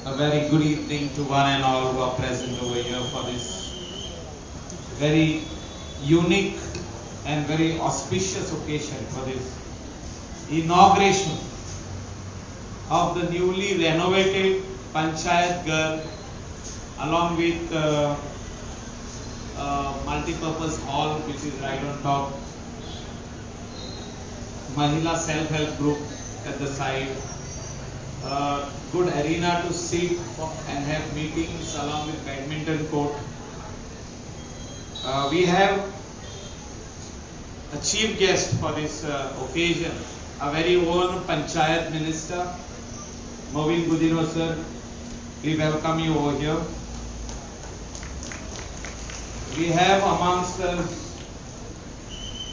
A very good evening to one and all who are present over here for this very unique and very auspicious occasion, for this inauguration of the newly renovated Panchayat Ghar along with multi-purpose hall which is right on top, Mahila self-help group at the side, good arena to sit and have meetings along with badminton court. We have a chief guest for this occasion, our very own Panchayat Minister, Mauvin Godinho sir. We welcome you over here. We have amongst us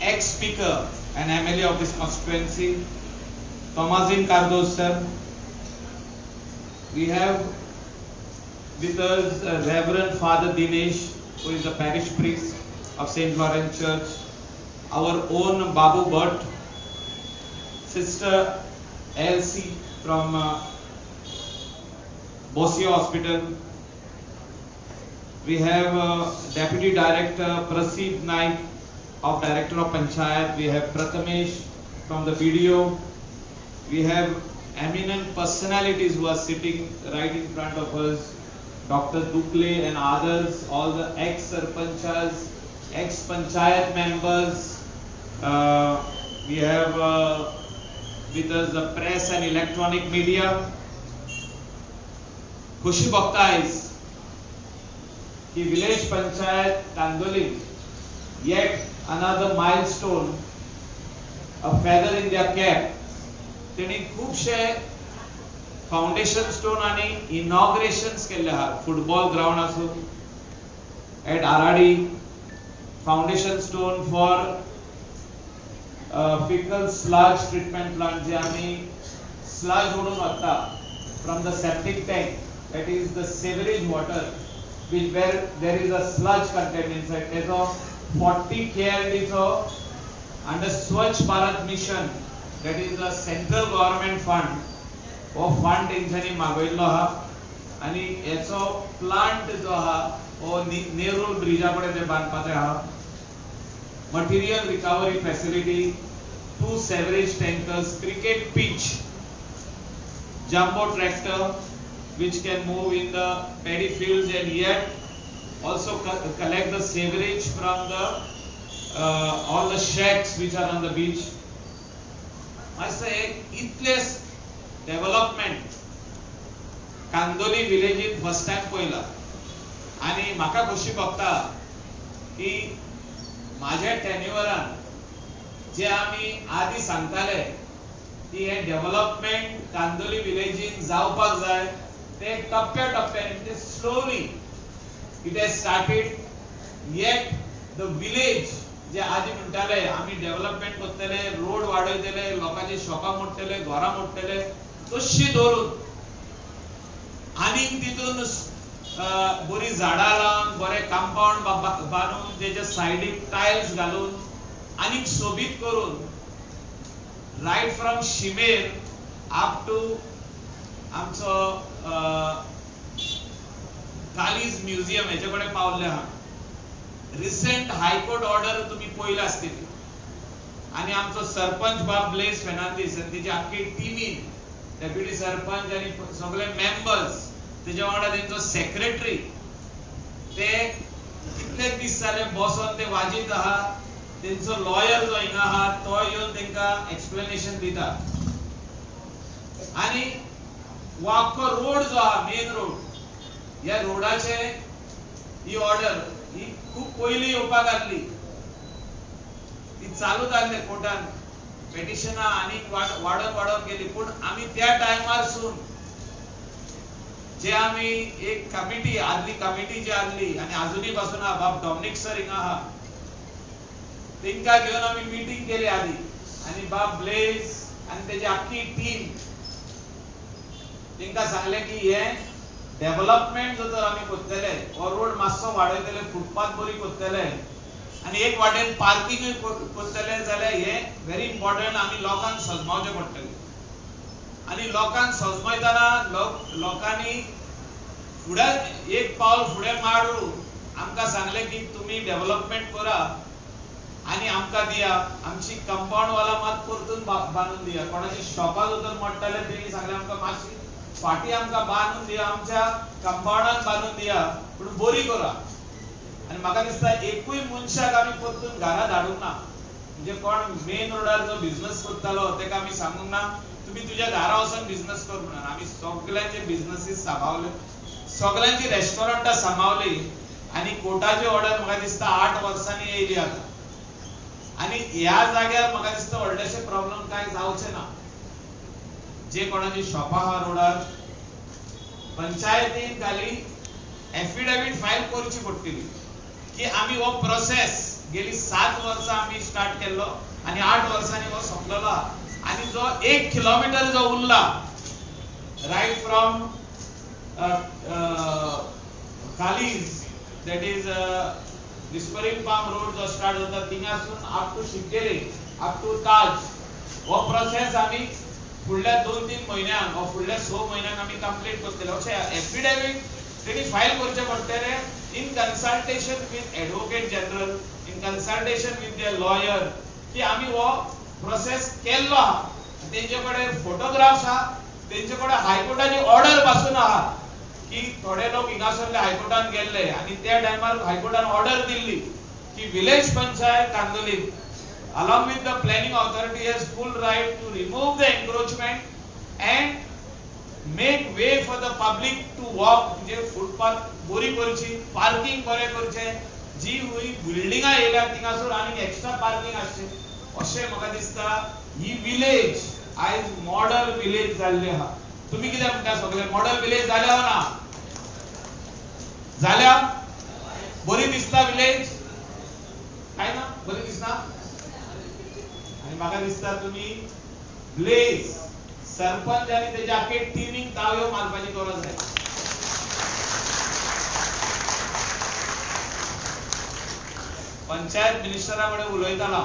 ex-speaker and MLA of this constituency, Tomazinho Cardozo sir. We have with us Reverend Father Dinesh, who is the parish priest of St. Lawrence Church, our own Babu Bhatt, Sister Elsie from Bosia Hospital. We have Deputy Director Prasid Naik of Director of Panchayat. We have Prathamesh from the BDO. We have eminent personalities who are sitting right in front of us, Dr. Dukle and others, all the ex-sarpanchas, ex-panchayat members. We have with us the press and electronic media. Khushi Bhakta is the village panchayat Candolim, yet another milestone, a feather in their cap. तेणी खुबशे foundation stone आनी इनॉग्रेशन्स केल्ले आहात. Football ground आसूं at Aradi, foundation stone for faecal sludge treatment plant, जे आमी sludge ओडून वता from the septic tank, that is the sewerage water which where there is a sludge content inside. तेजो 40 KLD चो under Swachh Bharat mission, that is the central government fund, हो fund तेंच्यांनी मागयल्लो आहा आनी हेचो प्लांट जो आहा हो नेरूल ब्रिजा कडेन ते बांदपाचे आहा. Material recovery facility, 2 sewerage tankers, cricket pitch, jumbo tractor which can move in the paddy fields and yet also collect the sewerage from the all the shacks which are on the beach. मातशें एक इतले development Candolim विलेजीन first time पळयला आनी म्हाका खोशी भोगता की म्हाज्या टेन्युअरान जे आमी आदी सांगताले की हें डेव्हलपमेंट कांदोली विलेजीन जावपाक जाय, ते टप्प्या टप्प्यान, म्हणजे slowly it has started. Yet the village जे आदी म्हणटाले आमी डेव्हलपमेंट करतले, रोड वाडयतले, लोकांची शॉपां मोडटले, घरां मोडटले, तशी दवरून आनीक तितून बरी झाडां लावन, बरें कंपाउंड बांदून, तेच्या सायडीक टायल्स घालून आनीक सोबीत करून रायट फ्रॉम शिमेर अप टू आमचो कालीज म्युझियम हेचे कडेन पावल्ले आहा. रिसेंट हायकोर्ट ऑर्डर तुमी पळयला आसतली आनी आमचो सरपंच बाब ब्लेस फेर्नांदीस आनी तेजी आख्खी टिमीन, डेप्युटी सरपंच आनी सगळे मेंबर्स, तेज्या वांगडा तेंचो सेक्रेटरी, ते कितले दीस जाले बसोन ते वाजीत आहा. तेंचो लॉयर जो हिंगा आहा तो येवन तेंकां एक्सप्लेनेशन दिता. आनी हो आख्खो रोड जो आहा, मेन रोड, ह्या रोडाचे ही ऑर्डर ही खूब पयलीं येवपाक आहली, ती चालूच आहले कोर्टान, पेटिशनां आनीक वाडत वाडत गेली. पूण आमी त्या टायमार सून जे आमी एक कमिटी आदली, कमिटी जी आहली आनी आजुनूय पासून आहा, बाब डॉमनीक सर हिंगा आहा, तेंकां घेवन आमी मिटींग केली आदी आनी बाब ब्लेज आनी तेजी आख्खी टीम, तेंकां सांगलें की हें डेव्हलपमेंट जो तर आमी करतले, हो रोड मातसो वाडयतले, फुटपाथ बरी करतले आनी एक वाटेन पार्किंगूय करतले जाल्यार हें व्हेरी इम्पॉर्टंट, आमी लोकांक सजमावचें पडटलें. आनी लोकांक सजमयतना लोकांनी फुडें एक पावल फुडें मारून आमकां सांगलें की तुमी डेव्हलपमेंट करा आनी आमकां दिया, आमची कंपाउंड वाला मात परतून बांदून दिया. कोणाची शॉपां जर मोडटाले तेणी सांगलें आमकां मातशी फाटी आमकां बांदून दिया, आमच्या कंपाउंडान बांदून दिया, पूण बरी करा. आनी म्हाका दिसता एकूय मनशाक आमी परतून घरा धाडूंक ना. म्हणजे कोण मेन रोडार जो बिझनस करतालो तेका आमी सांगूंक ना तुमी तुज्या घरा वचून बिझनस कर म्हणून. आमी सगल्यांचे बिझनसीस सांबावले, सगल्यांची रेस्टॉरंटां सांबावली आनी कोर्टाची ऑर्डर म्हाका दिसता 8 वर्सांनी येयली आतां. आनी ह्या जाग्यार म्हाका दिसता व्हडलेशे प्रॉब्लम कांय जावचे ना. जे कोणाची शॉपां आहा रोडार, पंचायतीन खाली एफिडेवीट फायल करची पडटली की आमी हो प्रोसेस गेली 7 वर्सां आमी स्टार्ट केल्लो आनी 8 वर्सांनी हो सोंपलेलो आहा. आनी जो 1 किलोमिटर जो उरला right from Kali's, that is Whispering Palm road जो स्टार्ट जाता थिंगासून up to Shinkeri, up to Taj, हो प्रोसेस आमी फुडल्या 2-3 म्हयन्यांक वा फुडल्या 6 म्हयन्यांक आमी कंप्लीट करतले. अशें एफिडेवीट तेणी फायल करचें पडटलें in consultation with advocate general, in consultation with the lawyer की आमी हो प्रोसेस केल्लो आहा. तेंचे कडेन फोटोग्राफ्स आहा, तेंचे कडेन हायकोर्टाची ऑर्डर पासून आहा की थोडे लोक हिंगासरले हायकोर्टान गेल्ले आनी त्या टायमार हायकोर्टान ऑर्डर दिल्ली की village panchayat Candolim along with the planning authority has full right to remove the encroachment and make way for the public to walk. म्हणजे फुटपाथ बरी करची, पार्किंग बरें करचें, जी हुई बिल्डिंगां येयल्या थिंगासर आनीक एक्स्ट्रा पार्किंग आसचें. अशें म्हाका दिसता ही विलेज आयज मॉडल विलेज जाल्ली आहा. तुमी कितें म्हणटा सगळे मॉडल विलेज जाल्या ना? जाल्या? बरी दिसता विलेज काय ना? बरी दिसना? आनी म्हाका दिसता तुमी ब्लेज सरपंच आनी तेज्या आख्खे टिमीक ताळयो मारपाची गरज आसा. पंचायत मिनिस्टरा कडेन उलयतालो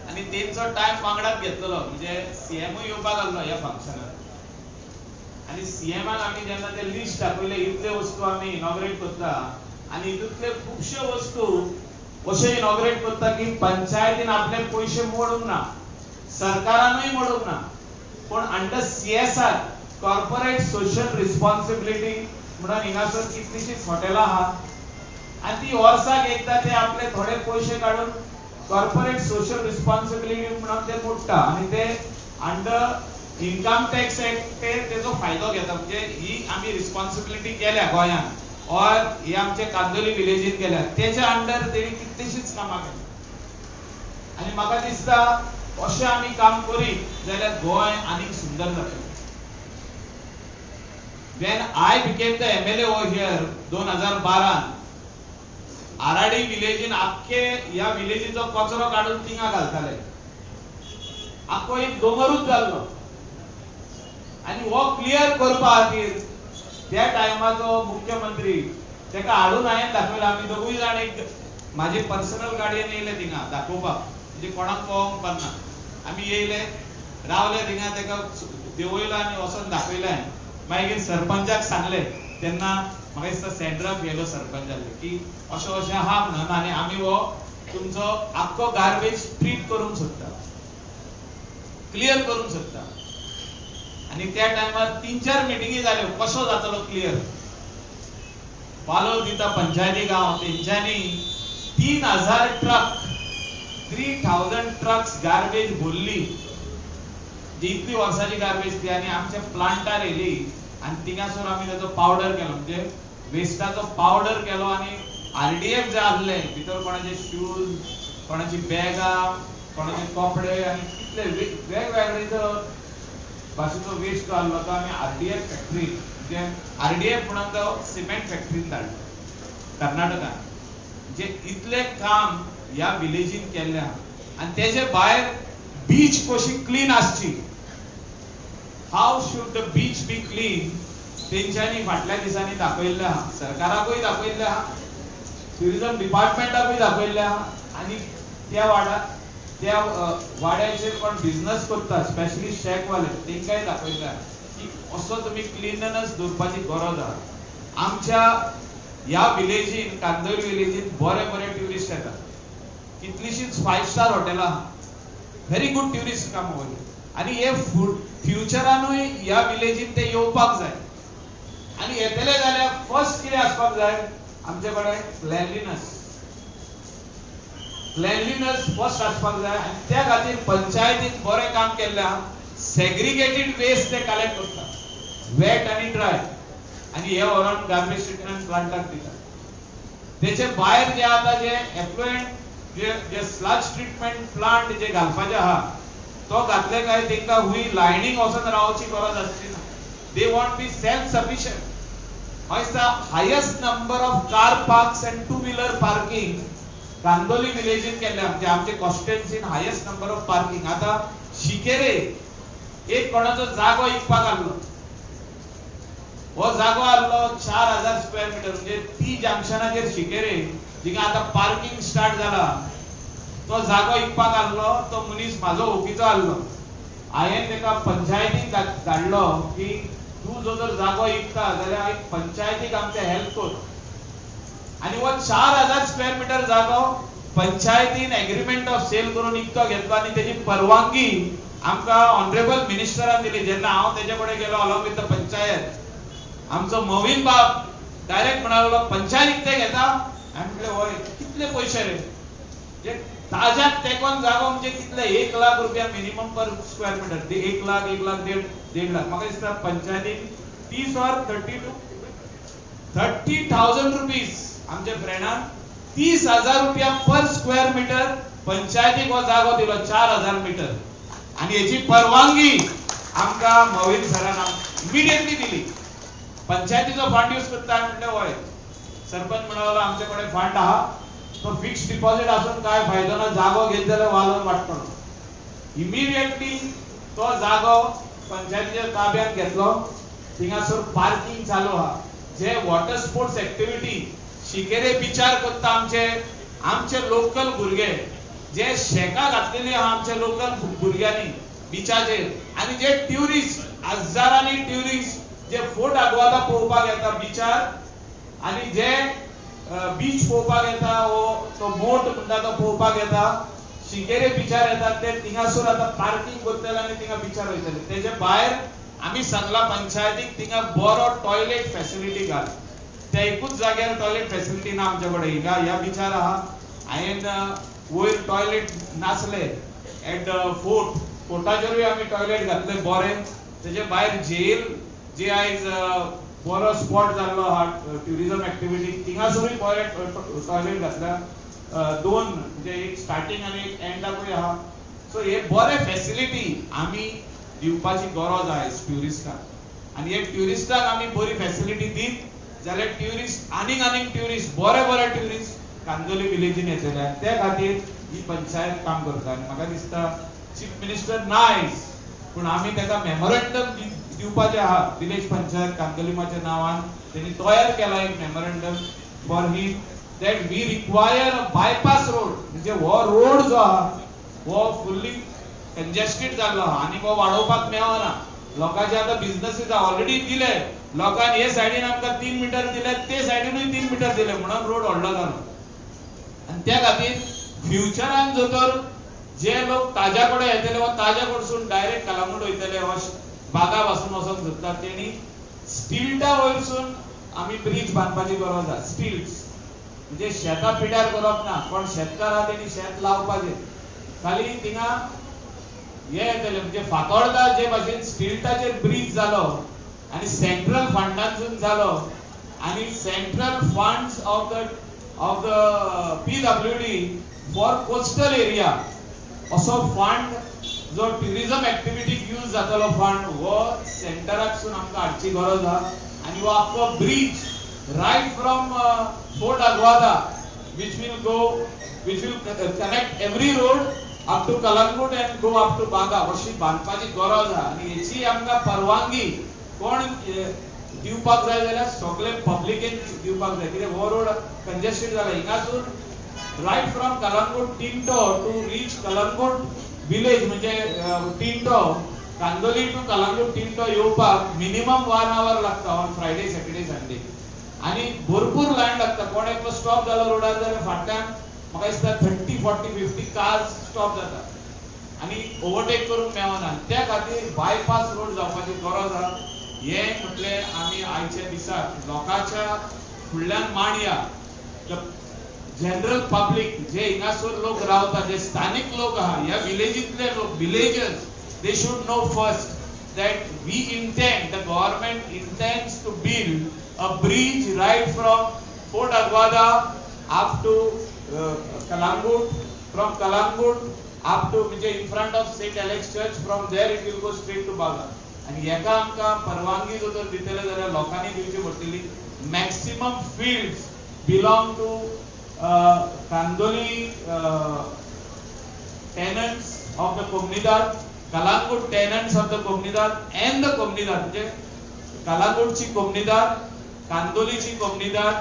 आनी तेंचो टायम वांगडाच घेतलेलो, म्हणजे सीएमूय येवपाक आसलो ह्या फंक्शनाक. आनी सीएमाक आमी जेन्ना ते लिस्ट दाखयलें इतले वस्तू आमी इनॉग्रेट करता आनी हितूंतले खुबश्यो वस्तू अशें इनॉग्रेट करता की पंचायतीन आपले पयशे मोडूंक ना, सरकारानूय मोडूंक ना, पूण under CSR corporate social responsibility म्हणून हिंगासर कितलीशींच हॉटेलां आहात आनी ती वर्साक एकदां ते आपले थोडे पयशे काडून कॉर्पोरेट सोशल रिस्पॉन्सिबिलिटी म्हणून ते मोडटा आनी ते अंडर इन्कम टॅक्स एक्ट ते तेजो फायदो घेता. म्हणजे ही आमी रिस्पॉन्सिबिलिटी केल्या गोंयांत और ही आमचे कांदोली विलेजीन केल्या, तेच्या अंडर तेणी कितलीशींच कामां केल्या. आनी म्हाका दिसता अशें आमी काम करीत जाल्यार गोंय आनीक सुंदर जातलें. When I became the MLA over here 2012 Aradi विलेजीन आख्खे ह्या विलेजीचो कचरो काडून थिंगा घालताले, आख्खो एक दोंगरूच जाल्लो. आनी हो क्लियर करपा खातीर त्या टायमाचो मुख्यमंत्री तेका हाडून हांवें दाखयलो. आमी दोगूय जाण एक म्हाजे पर्सनल गाडयेन येयले थिंगा दाखोवपाक, म्हणजे कोणाक पळोवंक पडना. आमी येयले, रावले थिंगा, तेका देंवयलो आनी वचोन दाखयलें हांवें. मागीर सरपंचाक सांगलें, तेन्ना म्हाका दिसता सेंड्रा फिएलो सरपंच जाल्ले की अशें अशें आहा म्हणून आनी आमी हो तुमचो आख्खो गार्बेज ट्रीट करूंक सोदता, क्लियर करूंक सोदता. आनी त्या टायमार 3-4 मिटिंगी जाल्यो कसो जातलो क्लियर. पालोर दिता पंचायती गांव तेंच्यांनी 3000 ट्रक, 3000 ट्रक्स गार्बेज भरली, जी इतली वर्साची गार्बेज ती आनी आमच्या प्लांटार येयली आनी थिंगासर आमी तेजो पावडर केलो, म्हणजे वेस्टाचो पावडर केलो आनी आरडीएफ जे आसले भितर कोणाचे शूज, कोणाची बॅगां, कोणाचे कपडे आनी कितले वेगवेगळे भाशेचो वेस्ट जो आसलो तो आमी आरडीएफ फॅक्टरी, म्हणजे आरडीएफ म्हणून तो सिमेंट फॅक्टरीन धाडलो कर्नाटकान. म्हणजे इतलें काम ह्या विलेजीन केल्लें आहा. आनी तेजे भायर बीच कशी क्लीन आसची, how should the beach be clean, तेंच्यांनी फाटल्या दिसांनी दाखयल्लें आहा, सरकाराकूय दाखयल्लें आहा, ट्युरिजम डिपार्टमेंटाकूय दाखयल्लें आहा. आनी त्या वाड्याचेर कोण बिझनस करता स्पेशली शॅकवाले तेंकांय दाखयल्लें आहा की की असो तुमी क्लिननेस दवरपाची गरज आहा. आमच्या ह्या विलेजीन, कांदोली विलेजीन बरे बरे ट्युरिस्ट येतात, कितलीशींच 5 स्टार हॉटेलां आहा, व्हेरी गुड ट्युरिस्ट काम वयले आनी हे फ्युचरानूय ह्या विलेजीन ते येवपाक जाय. आनी येतले जाल्यार फर्स्ट कितें आसपाक जाय आमचे कडेन? क्लेनलीनस. क्लेनलीनस फर्स्ट आसपाक जाय आनी त्या खातीर पंचायतीन बरें काम केल्लें आहा. सेग्रिगेटेड वेस्ट ते कलेक्ट करतात, वेट आनी ड्राय, आनी हे व्हरोन गार्बेज ट्रिटमेंट प्लांटाक दितात. तेचे भायर जे आतां जे एफ्लुएंट जे स्लज ट्रिटमेंट प्लांट जे घालपाचे आहा तो घातले काय तांकां हुंय लायनीक वचून रावची गरज आसची ना. They want be self sufficient. म्हाका दिसता highest number of car parks and two wheeler parking Candolim विलेजीन केल्लें. म्हणजे आमचे कॉन्स्टिट्युएन्सीन हायेस्ट नंबर ऑफ पार्किंग. आतां शिकेरे एक कोणाचो जागो विकपाक आहलो, हो जागो आहलो 4000 स्क्वेअर मिटर, म्हणजे ती जंक्शनाचेर शिकेरे जिंगा आतां पार्किंग स्टार्ट जाला तो जागो विकपाक आहलो. तो मनीस म्हाजो वळखीचो आहलो. हांवें ताका पंचायतीक धाडलो की तूं जो जर जागो विकता जाल्यार एक पंचायतीक आमचे हेल्प कर. आनी हो 4000 स्क्वेअर मिटर जागो पंचायतीन एग्रीमेंट ऑफ सेल करून विकतो घेतलो आनी तेजी परवानगी आमकां ऑनरेबल मिनिस्टरान दिली. जेन्ना हांव तेजे कडेन गेलो अलॉंग विथ the panchayat, आमचो मोविन बाब डायरेक्ट म्हणालो पंचायत विकते घेता. हांवें म्हटलें हय. कितले पयशे रे? जे ताज्याक तेंकोन जागो म्हणजे कितले? 1 लाख रुपया minimum per square metre. 1 lakh, 1 lakh, 1.5 lakh. म्हाका दिसता पंचायतीन 30 or 32-30,000 rupees आमच्या फ्रेंडान 30,000 रुपया पर स्क्वेअर मिटर पंचायतीक हो जागो दिलो, 4000 मिटर. आनी हेची परवानगी आमकां मोविन सरान इमिडिएटली दिली. पंचायतीचो फंड यूज करता? हांवें म्हटलें हय. सरपंच म्हणालो आमचे कडेन फंड आहा, तो फिक्स डिपॉझिट आसून काय फायदो ना, जागो घेत जाल्यार वालोर वाडटलो. इमिडिएटली तो जागो पंचायतीच्या ताब्यात घेतलो. थिंगासर पार्किंग चालू आहा. जे वॉटर स्पोर्ट्स एक्टिविटी शिकेरे बिचार करता आमचे आमचे लोकल भुरगे, जे शेकां घातलेली आहा आमच्या लोकल भुरग्यांनी बिचाचेर, आनी जे ट्युरिस्ट हजारांनी ट्युरिस्ट जे फोर्ट आगवादा पळोवपाक येता बिचार, आनी जे बीच पळोवपाक येता वो तो बोट म्हणटा तो पळोवपाक येता, शिकेरे बिचार येतात ते थिंगासर आतां पार्किंग करतले आनी थिंगा बिचार वयतले. तेजे भायर आमी सांगला पंचायतीक थिंगा बरो टॉयलेट फॅसिलिटी घाल. त्या एकूच जाग्यार टॉयलेट फॅसिलिटी ना आमचे कडेन. हिंगा ह्या बिचार आहा, हांवें वयर टॉयलेट नासले एट फोर्ट, फोर्टाचेरूय आमी टॉयलेट घातले बरे. तेजे भायर झेल जे आयज बरो स्पॉट जाल्लो आहा ट्युरिजम एक्टिविटी, थिंगासरूय बरे टॉयलेट घातल्या दोन, म्हणजे एक स्टार्टींग आनी एक एंडाकूय आहा. सो हे बरे फॅसिलिटी आमी दिवपाची गरज आहा ट्युरिस्टांक. आनी हे ट्युरिस्टांक आमी बरी फॅसिलिटी दीत जाल्यार ट्युरिस्ट आनीक आनीक ट्युरिस्ट, बरे बरे ट्युरिस्ट कांदोली विलेजीन येतले. आनी त्या खातीर ही पंचायत काम करता. आनी म्हाका दिसता चीफ मिनिस्टर नायस, पूण आमी ताका मेमोरंडम दिवपाचें आहा. विलेज पंचायत कांदोलिमाच्या नांवान तेणी तयार केला एक memorandum for him that we require a bypass road. म्हणजे हो रोड जो आहा हो फुल्ली कंजेस्टेड जाल्लो आहा आनी हो वाडोवपाक मेळना. लोकांचे आतां बिजनसीस ऑलरेडी दिले लोकांनी, हे सायडीन आमकां 3 मिटर दिले, ते सायडीनूय 3 मिटर दिले, म्हणून रोड व्हडलो जालो. आनी त्या खातीर फ्युचरान जर तर जे लोक ताज्या कडेन येतले वा ताज्या कडसून डायरेक्ट कलांगूट वयतले वा बागा पासून वचोंक सोदतात तेणी स्टिल्टा वयरसून आमी ब्रीज बांदपाची गरज आसा. स्टिल्ट्स म्हणजे शेतां पिड्यार करप ना, पण शेतकार आहा तेणी शेत लावपाचें. खाली थिंगा हे येतले म्हणजे फातोर्डा जे भाशेन स्टिल्टाचेर ब्रीज जालो आनी सेंट्रल फंडांतसून जालो, आनी central funds of the PWD for coastal area असो फंड जो ट्युरिजम एक्टिविटीक यूज जातलो फंड हो सेंटराकसून आमकां हाडची गरज आहा. आनी हो आख्खो bridge right from Fort Aguada which will go which will connect every road up to Calangute and go up to Baga अशी बांदपाची गरज आहा. आनी हेची आमकां परवानगी कोण दिवपाक जाय जाल्यार सगळे पब्लिकेन दिवपाक जाय. कित्याक हो रोड कंजेस्टेड जाला. हिंगासून right from Calangute Tinto to reach Calangute village म्हणजे टिंटो कांदोली टू कलांगूट टिंटो येवपाक मिनिमम 1 our लागता ऑन फ्रायडे, सॅटर्डे, संडे आनी भरपूर लायन लागता. कोण एकलो स्टॉप जालो रोडार जाल्यार फाटल्यान म्हाका दिसता 30, 40, 50 कार्स स्टॉप जाता आनी ओवरटेक करूंक मेळना. त्या खातीर बायपास रोड जावपाची गरज आहा. हें म्हटलें आमी आयच्या दिसाक लोकांच्या फुडल्यान मांडया. जनरल पब्लीक जे हिंगासर लोक रावता, जे स्थानीक लोक आहा, ह्या विलेजींतले लोक, villagers, they should know first that we intend, the government intends to build a bridge right from Fort Aguada up to Calangute, from Calangute up to म्हणजे in front of Saint Alex Church, from there it will go straight to Baga. आनी हेका आमकां परवानगी जर तर दितले जाल्यार लोकांनी दिवची पडटली. Maximum fields belong to Candolim tenants of the Comunidade, Calangute tenants of the Comunidade and the Comunidade, म्हणजे कलांगूटची कोमनिदाद, कांदोलीची कोमनिदाद,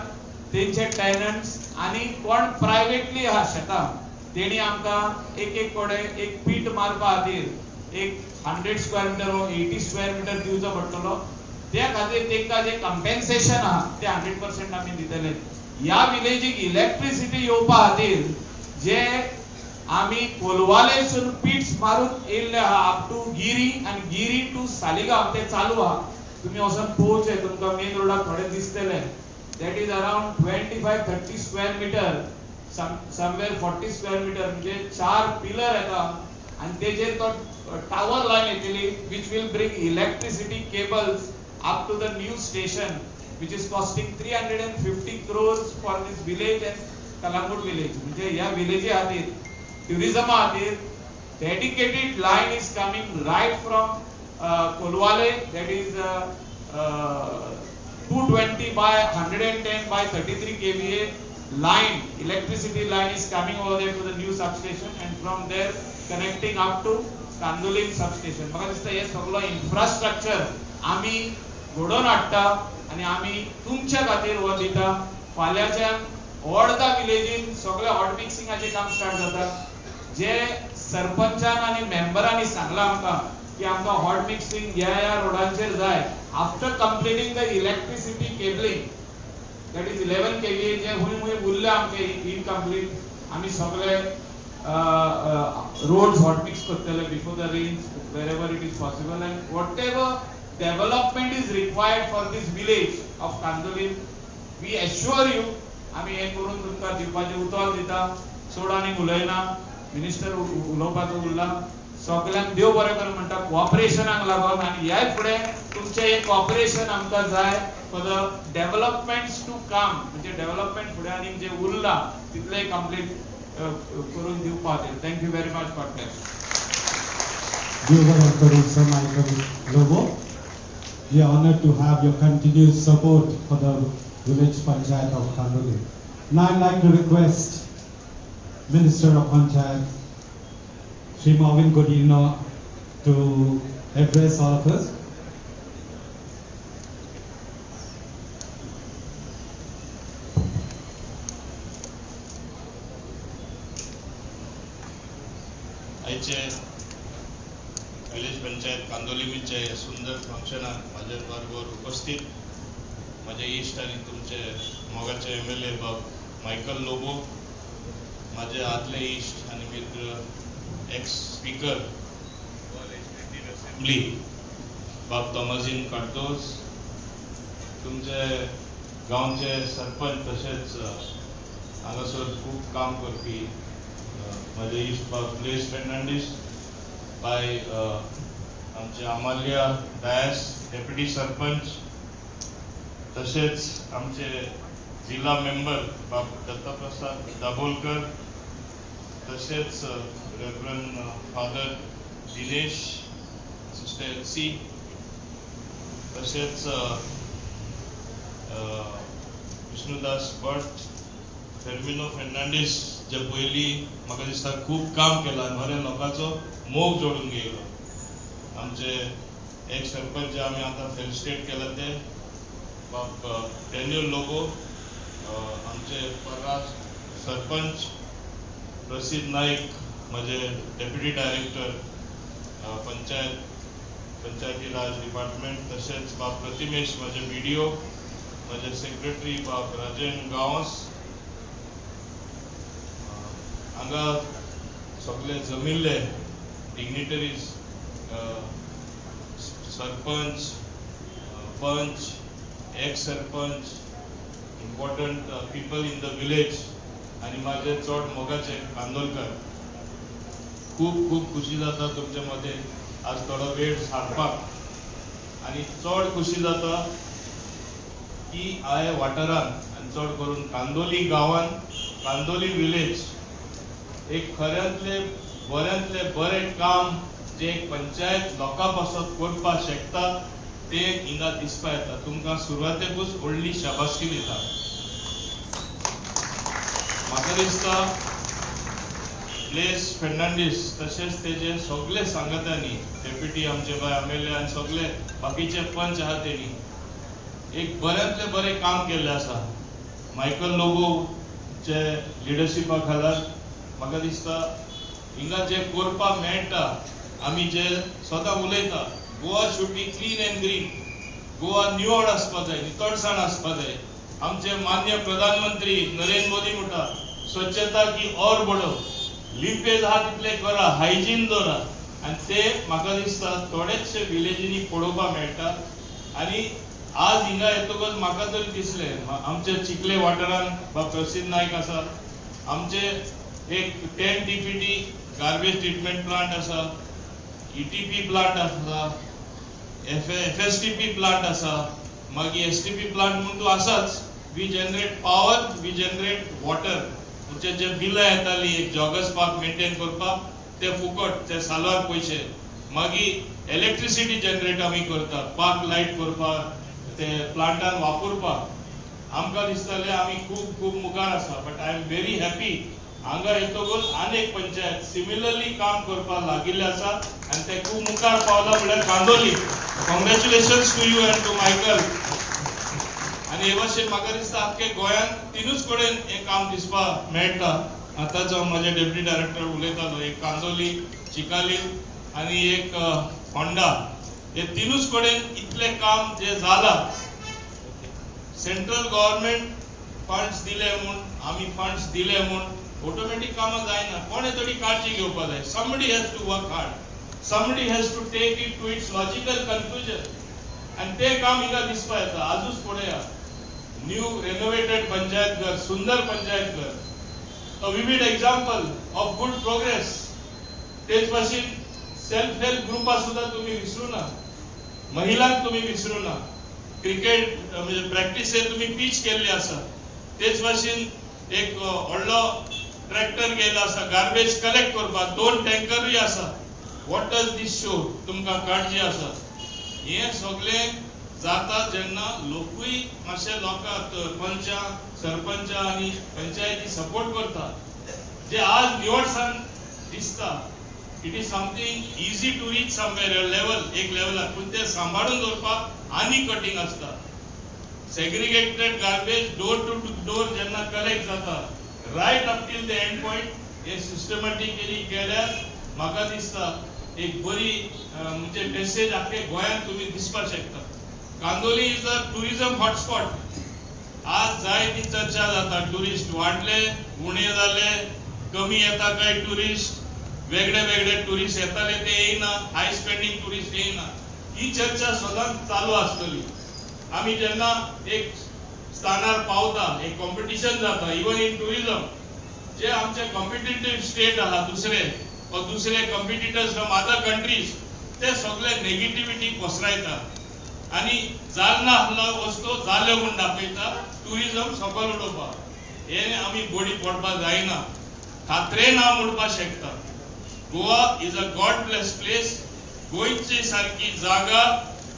तेंचे टेनंट्स आनी कोण प्रायवेटली आहा शेतां तेणी आमकां एक एक कडेन एक पीट मारपा खातीर एक 100 स्क्वेअर मिटर वा 80 स्क्वेअर मिटर दिवचो पडटलो. त्या खातीर तेंकां जें कम्पेन्सेशन आहा तें 100% आमी दितले. ह्या विलेजीक इलेक्ट्रिसिटी येवपा खातीर जे आमी कोलवालेसून पीट्स मारून येयल्ले आहा अप टू गिरी आनी गिरी टू सालिगांव ते चालू आहा. तुमी वचोन पळोवचें, तुमकां मेन रोडाक थोडे दिसतले. That is around 25-30 square meter, somewhere 40 square meter, म्हणजे 4 पिलर येता आनी तेजेर तो टावर लायन येतली which will bring electricity cables up to the new station which is costing 350 crores for this village and Calangute village. म्हणजे ह्या विलेजी खातीर, ट्युरिजमा खातीर dedicated line is coming right from Colvale, that is 220 by 110 by 33 kVA line, electricity line is coming over there to the new substation and from there connecting up to Candolim substation. म्हाका दिसता हे सगळो infrastructure आमी घडोवन हाडटा आनी आमी तुमच्या खातीर हो दिता. फाल्यांच्यान अर्दा विलेजीन सगळे हॉट मिक्सिंगाचें काम स्टार्ट जाता. जे सरपंचान आनी मेंबरांनी सांगलां आमकां की आमकां हॉट मिक्सिंग ह्या ह्या रोडांचेर जाय, after completing the electricity cabling that is 11 kVA जे हुंय हुंय उरले आमचे इनकम्प्लीट, आमी सगळे roads hot mix करतले before the rains wherever it is possible and whatever development is required for this village of Candolim we assure you आमी हें करून तुमकां दिवपाचें उतर दिता. चड आनीक उलयना, मिनिस्टर उलोवपाचो उरला. सगल्यांक देव बरें करूं म्हणटा कॉपरेशनाक लागून आनी ह्याय फुडें तुमचें हें कॉपरेशन आमकां जाय for the developments to come, म्हणजे डेव्हलपमेंट फुडें आनीक जें उरलां तितलें कंप्लीट करून दिवपा खातीर. Thank you very much for that. देव बरें करूं Sir Michael Lobo. We are honored to have your continued support for the village panchayat of Candolim. Now I'd like to request Minister of Panchayat Shri Mauvin Godinho to address all of us. आयचे village panchayat कांदोलिमीचे सुंदर फंक्शनाक म्हाजे बरोबर उपस्थित म्हाजे इश्ट आनी तुमचे मोगाचे MLA बाब मायकल लोबो, म्हाजे आदले इश्ट आनी मित्र ex speaker Goa legislative assembly बाब तोमाजीन कार्दोज, तुमचे गांवचे सरपंच तशेंच हांगासर खूब काम करपी म्हाजे इश्ट बाब ब्लेस फेर्नांडीस, बाय आमचे अमालिया डायस डेप्युटी सरपंच, तशेंच आमचे जिल्हा मेंबर बाब दत्ताप्रसाद दाभोलकर, तशेंच reverend father Dinesh, sister Elsie, तशेंच विष्णुदास भट, फेर्मिनो फेर्नांडीस जे पयलीं म्हाका दिसता खूब काम केलां आनी बऱ्या लोकांचो मोग जोडून घेयलो. आमचे एक सरपंच जे आमी आतां फेलिसिटेट केला ते बाब डॅनियल लोबो, आमचे पर्रा सरपंच प्रसिद्ध नाईक, म्हजे डेप्युटी डायरेक्टर पंचायत पंचायती राज डिपार्टमेंट, तशेंच बाब प्रतिमेश म्हजे BDO, म्हजे सेक्रेटरी बाब राजन गांवस, हांगा सगळे जमिल्ले dignitaries, sarpanch, panch, ex sarpanch, important people in the village आनी माझे चड मोगाचे कांदोलकर, खूब खूब खुशी जाता तुमचे मदें आज थोडो वेळ सारपाक आनी चड खुशी जाता की हांवें वाठारान आनी चड करून कांदोली गांवान, कांदोली विलेज एक खऱ्यांतले बऱ्यांतले बरें काम जे एक पंचायत लोकां पासत करपाक शकता ते हिंगा दिसपा येता. तुमकां सुरवातेकूच व्हडली शाबासकी दिता. म्हाका दिसता ब्लेस फेर्नांडीस तशेंच तेजे सगळे सांगात्यांनी, डेप्युटी आमचे बाय आमेले आनी सगळे बाकीचे पंच आहा तेणी एक बऱ्यांतलें बरें काम केल्लें आसा. मायकल लोबोचे लिडरशिपा खाला म्हाका दिसता हिंगा जे करपाक मेळटा, आमी जे सदां उलयता, Goa should be clean and green, Goa निवळ आसपा जाय, नितळसाण आसपा जाय. आमचे मान्य प्रधानमंत्री नरेंद्र मोदी म्हणटा स्वच्छता की और बडो, लिपेज आहा तितले करा, हायजीन दवरा. आनी ते म्हाका दिसता थोडेचशे विलेजींनी पळोवपाक मेळटा. आनी आज हिंगा येतकच म्हाका तरी दिसलें आमच्या चिखले वाठारान बाब प्रसिद्ध नायक आसा, आमचे एक 10 TPD garbage treatment plant आसा, ETP plant आसा, FSTP plant आसा, मागीर STP plant म्हूण तूं आसाच. We generate power, we generate water. म्हणजे जे बिलां येताली एक जॉगर्स पार्क मेंटेन करपाक ते फुकट, ते सालवार पयशे. मागीर इलेक्ट्रिसिटी जनरेट आमी करता, पार्क लायट करपाक, ते प्लांटान वापरपाक. आमकां दिसतालें आमी खूब खूब मुखार आसा, but I am very happy हांगा येतकच आनी एक पंचायत सिमिलरली काम करपाक लागिल्लें आसा आनी ते खूब मुखार पावला म्हळ्यार Candolim. Congratulations to you and to Michael. आनी हे भाशेन म्हाका दिसता आख्खे गोंयांत तिनूच कडेन हें काम दिसपाक मेळटा. आतांच हांव म्हजे डेप्युटी डायरेक्टर उलयतालो, एक कांदोली, चिकाली आनी एक होंडा, हे तिनूच कडेन इतलें काम जें जालां. सेंट्रल गव्हर्मेंट फंड्स दिले म्हूण, आमी फंड्स दिले म्हूण ऑटोमॅटीक कामां जायना. कोणें तरी काळजी घेवपाक जाय. Somebody has to work hard, somebody has to take it to its logical conclusion. आनी तें काम हिंगा दिसपा येता. आजूच पळया, न्यू रेनोवेटेड पंचायत घर, सुंदर पंचायत घर, a vivid example of good progress. तेच भाशेन सेल्फ हेल्प ग्रुपां सुद्दां तुमी विसरू ना, महिलांक तुमी विसरू ना. क्रिकेट म्हणजे प्रॅक्टिसे तुमी पीच केल्ली आसा. तेच भाशेन एक व्हडलो ट्रॅक्टर गेलो आसा गार्बेज कलेक्ट करपाक, 2 टँकरूय आसा. What does this show? तुमकां काळजी आसा. हें सगळें जाता जेन्ना लोकूय मातशे लोकांक, पंचां, सरपंचां आनी पंचायती सपोर्ट करता. जे आज निवळसाण दिसता, it is something easy to reach somewhere level, एक लेवलार, पूण तें सांबाळून दवरपाक आनी कठीण आसता. Segregated garbage door to door जेन्ना कलेक्ट जाता, right up till the end point, हे सिस्टमॅटिकली केल्यार म्हाका दिसता एक बरी म्हणजे मेसेज आख्खे गोंयांत तुमी दिसपाक शकता. Candolim is a tourism hotspot. आज जाय ती चर्चा जाता, ट्युरिस्ट वाडले, उणे जाले, कमी येता काय ट्युरिस्ट, वेगळे वेगळे ट्युरिस्ट येताले ते येयना, हाय स्पेंडींग ट्युरिस्ट येयना. ही चर्चा सदांच चालू आसतली. आमी जेन्ना एक स्थानार पावता, एक कॉम्पिटिशन जाता इवन इन ट्युरिझम, जे आमचे कॉम्पिटेटीव स्टेट आहा दुसरे वा दुसरे कॉम्पिटिटर्स फ्रॉम अदर कंट्रीज, ते सगळे नेगेटिव्हिटी पसरायता आनी जालना आहलो वस्तू जाल्यो म्हूण दाखयता, ट्युरिझम सकयल उडोवपाक. हें आमी बडी पडपाक जायना. खात्रेन हांव म्हणपाक शकता, Goa is a God bless place. गोंयची सारकी जागा,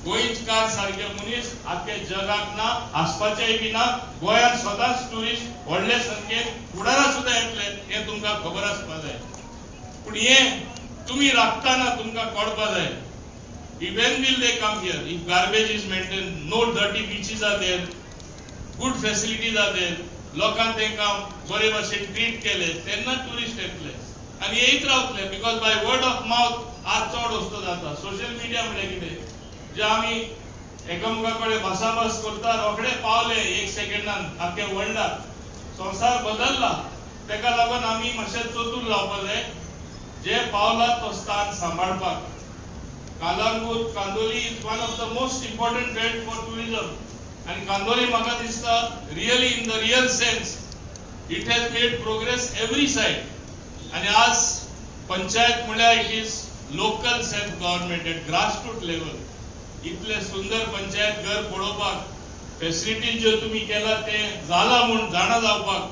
गोंयकार सारके मनीस आख्खे जगाक ना, आसपाचेय बी ना. गोंयांत सदांच ट्युरिस्ट व्हडले संख्येन फुडारा सुद्दां येतले हें तुमकां खबर आसपाक जाय. पूण हें तुमी राखतना तुमकां कळपा जाय. When will they come here? If garbage is maintained, no dirty beaches are there, good facilities are there, लोकांक तांकां बरे भाशेन ट्रीट केले तेन्ना ट्युरिस्ट येतले आनी येयत रावतले. Because by word of mouth आज चड वस्तू जाता. सोशल मिडिया म्हळ्यार कितें, जे आमी एकामेका कडेन भासाभास करता, रोखडे पावले एक सेकंडान आख्खे वर्ल्डाक. संवसार बदलला, तेका लागून आमी मातशें चतूर जावपा जाय, जे पावला तो स्थान सांबाळपाक. Calangute, Candolim is one of the most important belt for tourism. आनी कांदोली म्हाका दिसता really in the real sense it has made progress every side. आनी आज पंचायत म्हळ्यार it is local self government at grassroot level. इतले सुंदर पंचायत घर पळोवपाक, फेसिलिटीज ज्यो तुमी केला ते जाला म्हूण जाणा जावपाक,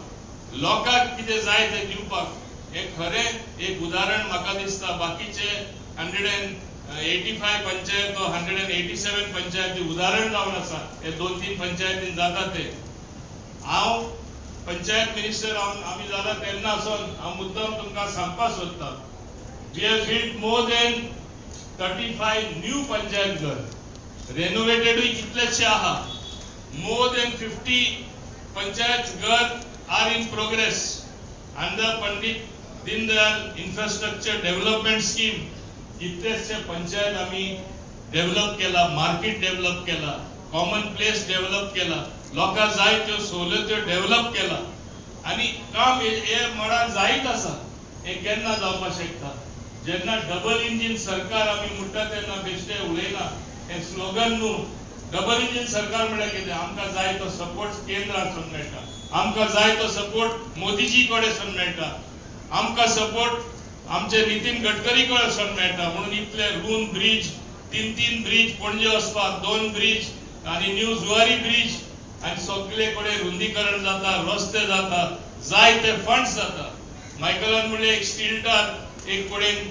लोकांक कितें जाय तें दिवपाक, हें खरें एक उदाहरण म्हाका दिसता. बाकीचे 185 पंचायत 187 पंचायती उदाहरण जावन आसा. हे 2-3 पंचायतीन जाता ते. हांव पंचायत मिनिस्टर आमी जाला तेन्ना सावन हांव मुद्दम तुमकां सांगपाक सोदतां, we have built more than 35 new panchayat ghar, रेनोवेटेडूय कितलेशे आहा. More than 50 panchayat ghar are in progress under Pandit Deendayal infrastructure development scheme. कितलेशे पंचायत आमी डेव्हलप केला, मार्केट डेव्हलप केला, कॉमन प्लेस डेव्हलप केला, लोकांक जाय त्यो सवलत्यो डेव्हलप केला. आनी काम हे मळार जायत आसा. हें केन्ना जावपाक शकता, जेन्ना डबल इंजीन सरकार आमी म्हणटा तेन्ना बेश्टे उलयना. हें स्लोगन न्हू. डबल इंजीन सरकार म्हळ्यार कितें, आमकां जाय तो सपोर्ट केंद्रासून मेळटा, आमकां जाय तो सपोर्ट मोदीजी कडेन मेळटा, आमकां सपोर्ट आमचे नितीन गडकरी कडेन मेळटा. म्हणून इतले रून ब्रिज, 3-3 ब्रिज पणजे वचपाक, 2 ब्रिज आनी न्यू जुवारी ब्रिज, आनी सगळे कडेन रुंदीकरण जाता, रस्ते जाता, जाय ते फंड्स जाता. मायकलान म्हणलें एक स्टिल्टार एक कडेन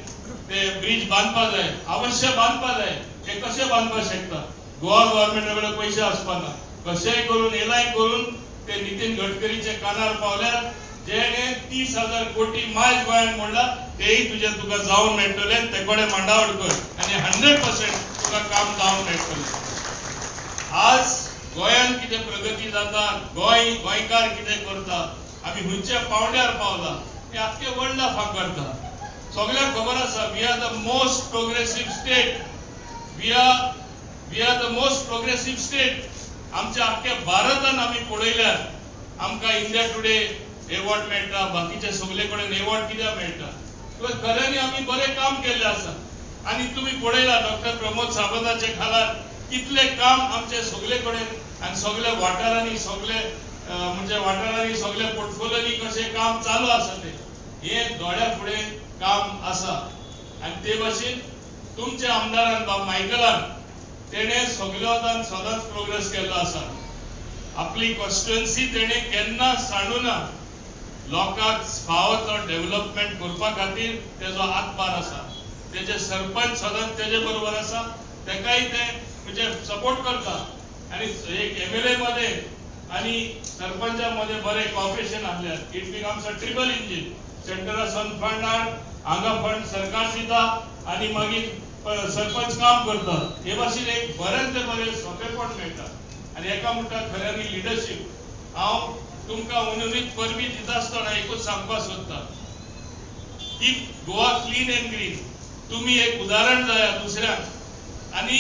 ते ब्रिज बांदपा जाय, अवश्य बांदपा जाय. हे कशें बांदपाक शकता, गोवा गव्हर्मेंटा कडेन पयशे आसपा ना. कशेंय करून एलायन करून ते नितीन गडकरीच्या कानार पावल्यार, जेणे 30,000 कोटी मायज गोंयान म्हणला, तेय तुजे तुका जावन मेळटले. ते कडेन मांडावळ कर आनी 100% तुका काम जावन मेळटलें. आज गोंयान कितें प्रगती जाता, गोंय गोंयकार कितें करता, आमी खंयच्या पावंड्यार पावला हें आख्खे वर्ल्डा फांकारता. सगळ्यांक खबर आसा, we are the most progressive state, we are the most progressive state. आमच्या आख्ख्या भारतान आमी पळयल्यार आमकां इंडिया टुडे एवॉर्ड मेळटा, बाकीचे सगळे कडेन एवॉर्ड कित्याक मेळटा, खऱ्यांनी आमी बरें काम केल्लें आसा. आनी तुमी पळयला डॉक्टर प्रमोद सावंताचे खाला कितले काम आमचे सगळे कडेन आनी सगळे वाठारांनी, सगळे म्हणजे वाठारांनी, सगळे पोर्टफोलियोनी कशें काम चालू आसा ते हे दोळ्या फुडें काम आसा. आनी ते भाशेन तुमच्या आमदारान बाब मायकलान तेणे सगल्या सदांच प्रोग्रेस केल्लो आसा. आपली कॉन्स्टिट्युएन्सी तेणे केन्ना सांडूना, लोकांक फावो तो डेव्हलपमेंट करपा खातीर तेजो हातभार आसा. तेजे सरपंच सदांच तेजे बरोबर आसा, तेकाय ते म्हणजे सपोर्ट करता. आनी एक एमएलए मध्ये आनी सरपंचा मध्ये बरें कॉपरेशन आसल्यार it becomes a triple engine. सेंटरासून fund हाड, हांगा फंड सरकार दिता आनी मागीर सरपंच काम करता. हे भाशेन एक बरें ते बरें सोंपेपण मेळटा. आनी एका म्हणटा खऱ्यांनी लिडरशीप. हांव तुमकां उननीत परबी दिता आसतना एकूच सांगपाक सोदता, keep Goa clean and green. तुमी एक उदाहरण जाया दुसऱ्यांक, आनी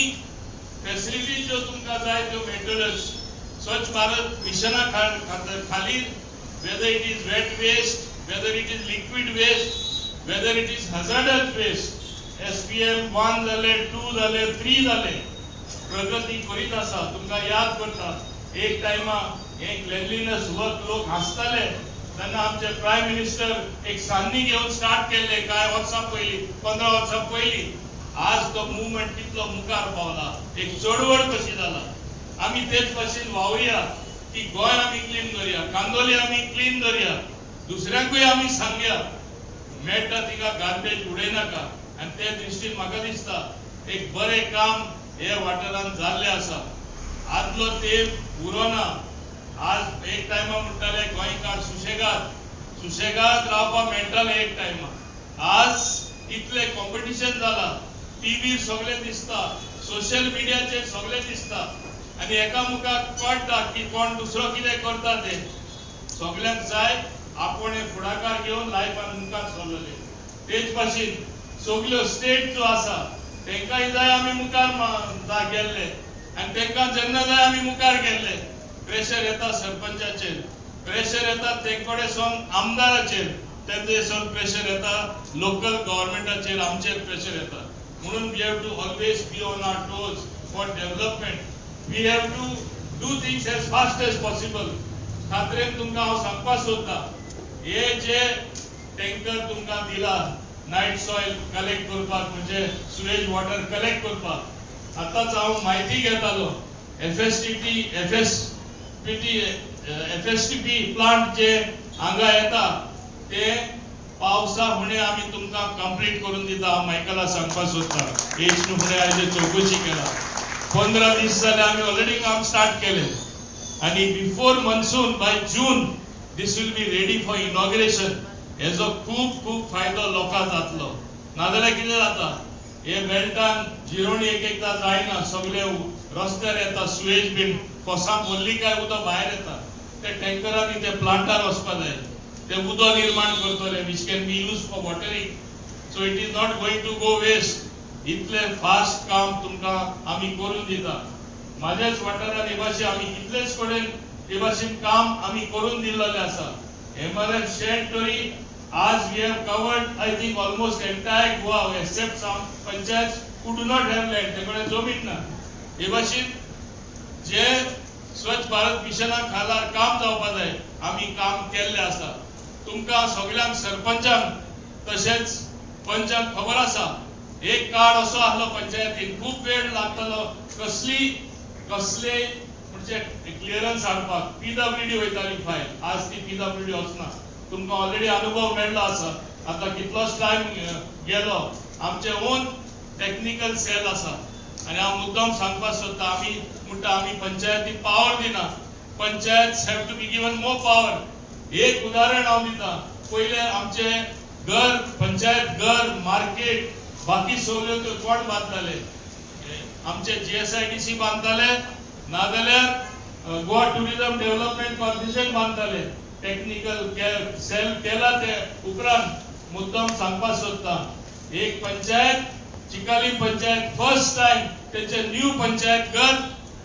फेसिलिटीज ज्यो तुमकां जाय त्यो मेळटल्योच. स्वच्छ भारत मिशना खाली whether it is wet waste, whether it is liquid waste, whether it is hazardous waste, SPM 1 जाले, 2 जाले, 3 जाले, प्रगती करीत आसा. तुमकां याद करता, एक टायमा हे क्लेनलीनेस वर्क लोक हांसताले तेन्ना आमचे प्रायम मिनिस्टर एक सान्नी घेवन स्टार्ट केल्ले कांय वर्सां पयलीं, 15 वर्सां पयलीं. आज तो मुवमेंट कितलो मुखार पावला, एक चळवळ कशी जाला. आमी तेच भाशेन वावुया की गोंय आमी क्लीन दवरया, कांदोली आमी क्लीन दवरया, दुसऱ्यांकूय आमी सांगया मेळटा तिका गार्बेज उडयनाका. आनी ते दृश्टीन म्हाका दिसता एक बरें काम हे वाठारांत जाल्लें आसा. आदलो तेंप उरोना. आज एक टायमा म्हणटाले गोंयकार सुशेगाद, सुशेगाद रावपाक मेळटाले एक टायमा. आज इतलें कॉम्पिटिशन जाला, टीव्हीर सगळें दिसता, सोशल मिडियाचेर सगळें दिसता, आनी एकामुखाक कळटा की कोण दुसरो कितें करता ते. सगळ्यांक जाय आपूण फुडाकार घेवन लायफान मुखार सरलेले. तेच भाशेन सगल्यो स्टेट जो आसा तेंकांय जाय आमी मुखार गेल्ले आनी तेंकां जेन्ना जाय आमी मुखार गेल्ले. प्रेशर येता सरपंचाचेर, प्रेशर येता ते कडेन सावन आमदाराचेर, तेजे सावन प्रेशर येता लोकल गव्हर्मेंटाचेर, आमचेर प्रेशर येता. म्हणून we have to always be on our toes for development. We have to do things as fast as possible. खात्रेन तुमकां हांव सांगपाक सोदता, हे जे टँकर तुमकां दिला नायट सॉयल कलेक्ट करपाक, म्हणजे सुवेज वॉटर कलेक्ट करपाक, आतांच हांव म्हायती घेतालो. एफएसटीपी प्लांट जे हांगा येता ते पावसा फुडें आमी तुमकां कंप्लीट करून दिता. हांव मायकला सांगपाक सोदता, हेच फुडें हाजे चवकशी केला. 15 दीस जाले आमी ऑलरेडी काम स्टार्ट केलें आनी before monsoon by June this will be ready for inauguration. हेजो खूब खूब फायदो लोकांक जातलो. नाजाल्यार कितें जाता, हे बेल्टान जिरोणी एक एकदां जायना, सगळे रस्त्यार येता सुवेज बीन, कोसां भरली काय उदक भायर येता. ते टँकरांनी ते प्लांटार वचपा जाय, ते उदक निर्माण करतले which can be use for watering. So it is not going to go waste. इतले फास्ट काम तुमकां आमी करून दिता. म्हाज्याच वाठारांत हे भाशेन आमी कितलेच कडेन हे भाशेन काम आमी करून दिल्लेलें आसा. एमआरएफ शेड तरी आज we have covered I think almost entire Goa except some panchayat who do not have land, ते कडेन जमीन ना. हे भाशेन जे स्वच्छ भारत मिशना खाला काम जावपा जाय आमी काम केल्लें आसा. तुमकां सगल्यांक सरपंचांक तशेंच पंचांक खबर आसा, एक काळ असो आसलो पंचायतीन खूब वेळ लागतालो कसली कसले म्हणजे क्लियरन्स हाडपाक. पीडब्ल्यूडी वयताली फायल, आज ती पीडब्ल्यूडी वचना. तुमकां ऑलरेडी अनुभव मेळ्ळो आसा, आतां कितलोच टायम गेलो. आमचे ओन टॅक्निकल सेल आसा आनी हांव मुद्दम सांगपाक सोदता, आमी म्हणटा आमी पंचायती पावर दिना, panchayat have to be given more power. एक उदाहरण हांव दिता, पयले आमचे घर, पंचायत घर, मार्केट, बाकी सगल्यो त्यो कोण बांदताले? आमचे जीएसआयडीसी बांदताले, नाजाल्यार गोवा टुरिझम डेव्हलपमेंट कॉर्पोरेशन बांदताले. टेक्निकल सेल केला ते उपरांत मुद्दम सांगपाक सोदता, एक पंचायत चिकाली पंचायत फर्स्ट टायम तेंचे न्यू पंचायत घर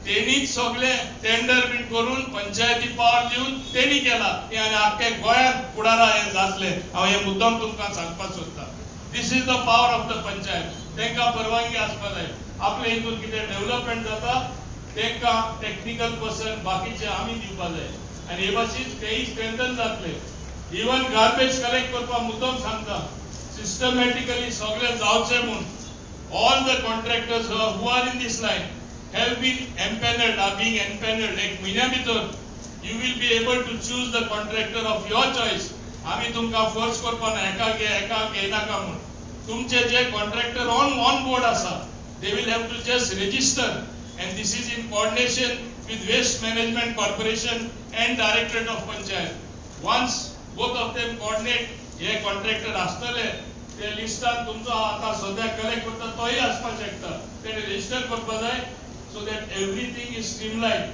तेणीच सगळे टेंडर बीन करून पंचायती पावर दिवन तेणी केला. हें आनी आख्खे गोंयांत फुडारा हें जातलें, हांव हें मुद्दम तुमकां सांगपाक सोदता. This is the power of the panchayat. तांकां परवानगी आसपा जाय, आपले हितून कितें डेव्हलपमेंट जाता तांकां टॅक्निकल पर्सन बाकीचे आमी दिवपा जाय आनी हे भाशेन तेय स्ट्रेंथन जातले. इवन गार्बेज कलेक्ट करपाक मुद्दम सांगता, सिस्टमॅटिकली सगळें जावचें म्हूण all the contractors who are in this line have been empanelled, are being empanelled. एक म्हयन्या भितर you will be able to choose the contractor of your choice. आमी तुमकां फोर्स करपा ना, एका घे एका घेयनाका म्हूण. तुमचे जे कॉन्ट्रॅक्टर ऑन बोर्ड आसा they will have to just register, and this is in coordination with Waste Management Corporation and Directorate of Panchayat. Once both of them coordinate, hey contractor आसतले ते लिस्टान तुमचो आतां सद्या कलेक्ट करता तोय आसपाक शकता, तेणे रजिस्टर करपा जाय so that everything is streamline.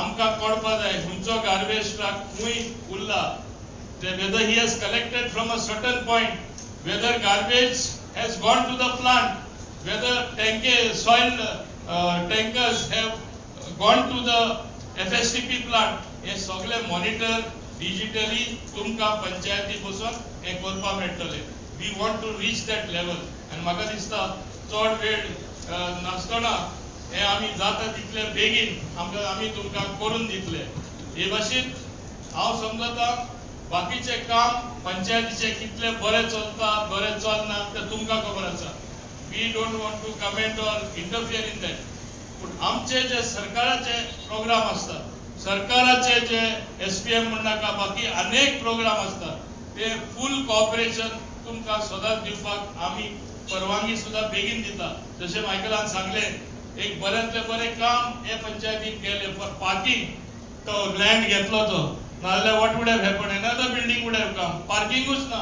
आमकां कळपा जाय खंयचो गार्बेज ट्रक खंय उरला, whether he has collected from a certain point, whether garbage has gone to the plant, whether soil tankers have gone to the FSTP plant. हे सगळे monitor digitally तुमकां पंचायती बसून हें करपाक मेळटलें. We want to reach that level आनी म्हाका दिसता चड वेळ नासतना हें आमी जाता तितले बेगीन आमकां आमी तुमकां करून दितले. हे भाशेन हांव समजता बाकीचें काम पंचायतीचें कितलें बरें चलता बरें चलना तें तुमकां खबर आसा. We don't want to comment or interfere in that. पूण आमचे जे सरकाराचे प्रोग्राम आसता, सरकाराचे जे एसपीएम म्हणनाका बाकी अनेक प्रोग्राम आसता ते फूल कॉपरेशन तुमकां सदांच दिवपाक आमी परवानगी सुद्दां बेगीन दिता. जशें मायकलान सांगलें, एक बऱ्यांतलें बरें काम हे पंचायतीन केलें फॉर पार्किंग, तो लँड घेतलो तो, नाजाल्यार what would have happen, another building would have come. पार्किंगूच ना,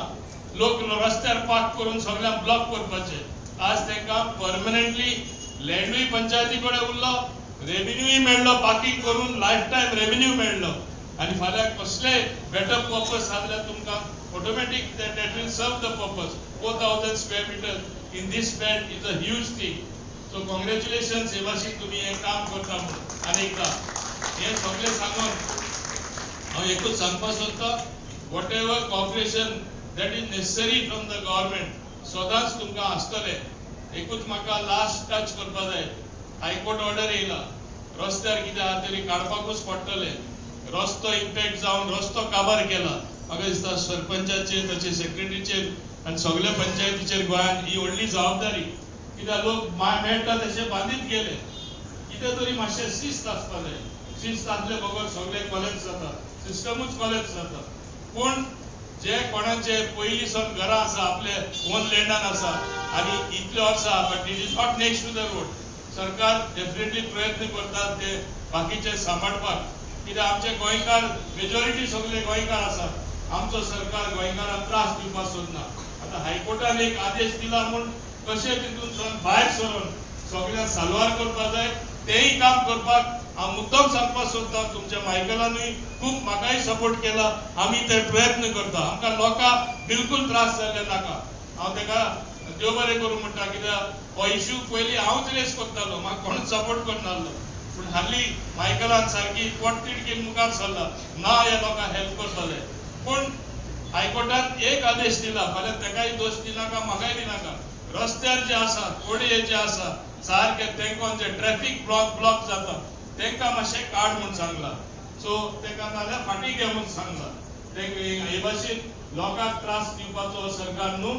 लोक रस्त्यार पार्क करून सगळ्यांक ब्लॉक करपाचे. आज तांकां परमनंटली लँडूय पंचायती कडेन उरलो, रेव्हेन्यूय मेळ्ळो, पार्किंग करून लायफ टायम रेव्हेन्यू मेळ्ळो आनी फाल्यां कसलेय बेटर पर्पज आसल्यार तुमकां Automatic that will serve the purpose. 4,000 square meter in this bed is a huge thing. So congratulations हे भाशेन तुमी हें काम करता म्हणून. आनी एकदां हें सगळें सांगून हांव एकूच सांगपाक सोदतां, whatever cooperation that is necessary from the government सदांच तुमकां आसतलें. एकूच म्हाका लास्ट टच करपा जाय, हायकोर्ट ऑर्डर येयला, रस्त्यार कितें आहा तरी काडपाकूच पडटलें. रस्तो इम्पॅक्ट जावन रस्तो काबार केला. म्हाका दिसता सरपंचाचेर, ताचे सेक्रेटरीचेर आनी सगल्या पंचायतीचेर गोंयांत ही व्हडली जबाबदारी. कित्याक लोक मेळटा तशे बांदीत गेले. कितें तरी मातशें शिस्त आसपा जाय. शिस्त आसले बगर सगळें कॉलेप्स जाता, सिस्टमूच कॉलेप्स जाता. पूण जे कोणाचे पयलीं सावन घरां आसा, आपले ओन लँडान आसा आनी इतले वर्सां, but it is not next to the road. सरकार डेफिनेटली प्रयत्न करता ते बाकीचे सांबाळपाक. कित्याक आमचे गोंयकार मेजॉरिटी सगळे गोंयकार आसात. आमचो सरकार गोंयकारांक त्रास दिवपाक सोदना. आतां हायकोर्टान एक आदेश दिला म्हूण कशें तितून भायर सरून सगळ्यांक साल्वार करपाक जाय, तेंय काम करपाक हांव मुद्दम सांगपाक सोदता. तुमच्या मायकलानूय खूब म्हाकाय सपोर्ट केला. आमी ते प्रयत्न करता. आमकां लोकांक बिलकूल त्रास जाल्ले नाका. हांव ताका देव बरें करूं म्हणटा, कित्याक हो इश्यू पयलीं हांवूच रेस करतालो, म्हाका कोणूच सपोर्ट करनासलो. पूण हालीं मायकलान सारकी पोटतिडकीन मुखार सरला ना ह्या लोकांक हेल्प करतले. पूण हायकोर्टान एक आदेश दिला, फाल्यां ताकाय दोश दिनाका म्हाकाय दिनाका. रस्त्यार जे आसा कोडये जे आसा सारके तेंकोन जे ट्रॅफिक ब्लॉक जाता तांकां मातशें काड म्हूण सांगला. सो ताका नाजाल्यार फाटीं घे म्हूण सांगला. हे भाशेन लोकांक त्रास दिवपाचो सरकार न्हू.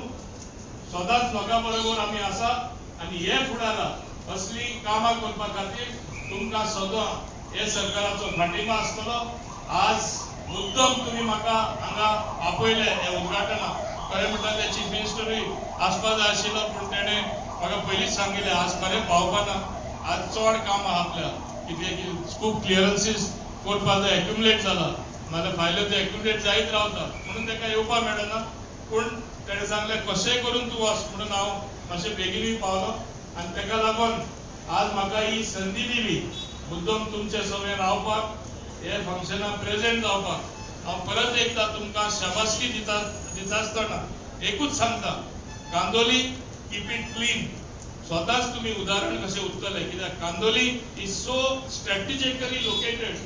सदांच लोकां बरोबर आमी आसा आनी हे फुडारा असली कामां करपा खातीर तुमकां सदां हे सरकाराचो फाटिंबो आसतलो. आज मुद्दम तुमी म्हाका हांगा आपयले हे उद्घाटनाक. खरें म्हणटा ते चीफ मिनिस्टरूय आसपा जाय आशिल्लो, पूण तेणें म्हाका पयलींच सांगिल्लें आज खरें पावपा ना, आज चड काम आहा आपल्या, कितें की खूब क्लियरन्सीस करपा जाय, एक्युमुलेट जाला, नाजाल्यार फायल्यो ते एक्युमुलेट जायत रावता, म्हणून ताका येवपा मेळना. पूण तेणें सांगलें कशेंय करून तूं वच म्हणून हांव मातशें बेगिनूय पावलो आनी ताका लागून आज म्हाका ही संदी दिली मुद्दम तुमचे सगळें रावपाक, हे फंक्शनाक प्रेजेंट जावपाक. हांव परत एकदां तुमकां शाबासकी दिता आसतना एकूच सांगता, कांदोली कीप it clean. स्वताच तुमी उदाहरण कशें उरतलें, कित्याक Candolim is so strategically located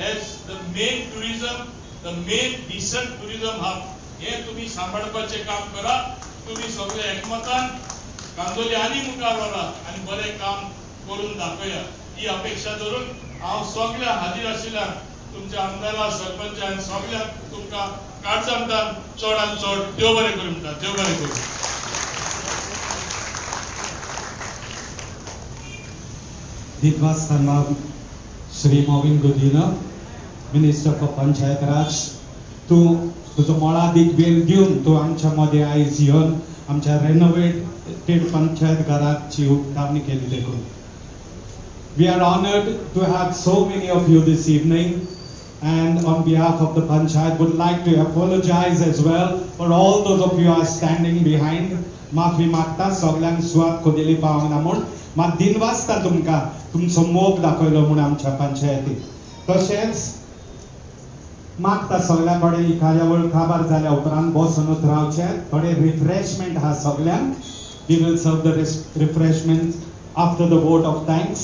as the main tourism, the main decent tourism hub. हें तुमी सांबाळपाचें काम करा. तुमी सगळे एकमतान कांदोली आनी मुखार व्हरात आनी बरें काम करून दाखया ही अपेक्षा धरून हांव सगळ्या हाजीर आशिल्ल्यान तुमच्या आमदारा, सरपंच आनी सगळ्यांक तुमकां काळजांतल्यान चडान चड देव बरें करूं म्हणटा. देव बरें करूं. दिनवास Shri Mauvin Godinho, minister for Panchayat Raj, तूं तुजो मोलादीक वेळ दिवन तूं आमच्या मदें आयज येवन आमच्या रेनोवेटेड पंचायत घराची उक्तावणी केली देखून. We are honored to have so many of you this evening, and on behalf of the Panchayat would like to apologize as well for all those of you are standing behind. माफी मागता सगळ्यांक सुवात कोदेली पावंक ना म्हूण, मात दिनवासता तुमकां तुमचो मोग दाखयलो म्हूण आमच्या पंचायतीक. तशेंच मागता सगळ्या कडेन ही कार्यावळ काबार जाल्या उपरांत बसोनूच रावचें, थोडे रिफ्रेशमेंट आहा सगळ्यांक. We will serve the refreshment after the vote of thanks.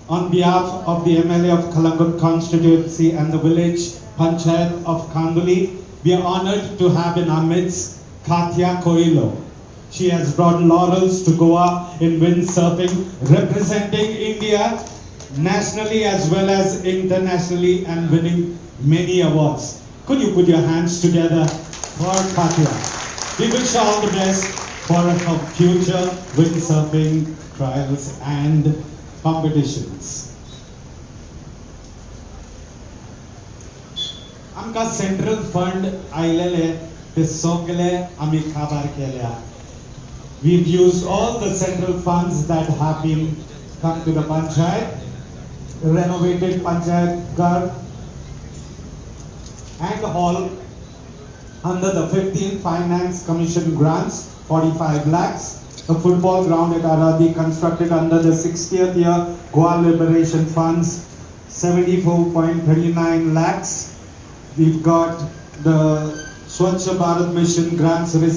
On behalf of the MLA of Calangute constituency and the village Panchayat of Candolim, we are honored to have in our midst Katia Coelho. She has brought laurels to Goa in windsurfing, representing India nationally as well as internationally and winning many awards. Could you put your hands together for Katia? We wish her all the best for her future windsurfing trials and competitions. आमकां central fund आयलेले ते सगळे आमी काबार केल्या. We've used all the central funds that have been come to the panchayat, renovated panchayat ghar and hall under the 15th Finance Commission grants, 45 lakhs. The football ground at Aradi constructed under the 60th year Goa Liberation Funds, 74.39 lakhs. We've got the Swachh Bharat Mission grants